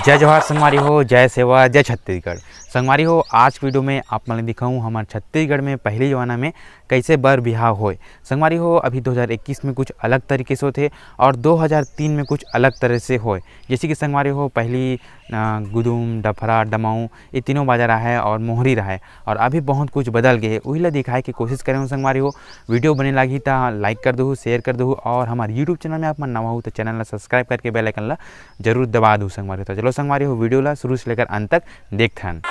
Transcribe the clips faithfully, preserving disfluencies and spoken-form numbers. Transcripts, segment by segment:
जय जोहार संगवारी हो, जय सेवा, जय छत्तीसगढ़। संगवारी हो, आज के video में आप मन ल दिखाऊं हमर छत्तीसगढ़ में पहिली जमाना में कैसे बर बिहाव होय। संगवारी हो, अभी दो हज़ार इक्कीस में कुछ अलग तरीके से होथे और दो हज़ार तीन में कुछ अलग तरह से होय। जैसे कि संगवारी हो, पहली, अ, गुदुम, डफरा, डमाऊ, ये तीनों बाजा रहा है और मोहरी रहा है और अभी बहुत कुछ बदल गए हे। उही ला दिखाए के कोशिश करे हूँ संगवारी हो। Video बने लागी त like कर दहू, share कर दहू और हमारे YouTube channel में आप मन नवा हो तो channel ला subscribe करके bell icon ला जरूर दबा दहू संगवारी हो। तो चलो संगवारी हो, video ला शुरू से लेकर अंत तक देखथन।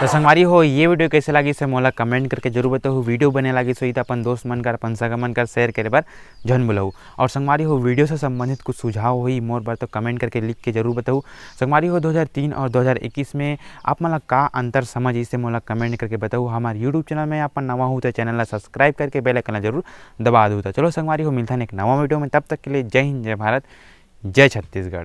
तो संगवारी हो, ये video कैसे लागिस हे मोला comment करके जरूर बताहू। Video बने लागिस होही त अपन दोस्त मन कर, अपन सगा मन कर share करे बर झन भुलाहू। और संगवारी हो, video से संबंधित कुछ सुझाव होही मोर बर तो comment करके लिख के जरूर बताहू। संगवारी हो, दो हज़ार तीन और दो हज़ार इक्कीस में आप मन ला का अंतर समझ आइस हे मोला comment करके बताहू। हमार YouTube channel में अपन नवा हू तो channel ला subscribe करके bell icon ला जरूर दबा दू। तो चलो संगवारी हो, मिलथन एक नवा video में, तब तक के लिए जय हिंद, जय भारत, जय छत्तीसगढ़।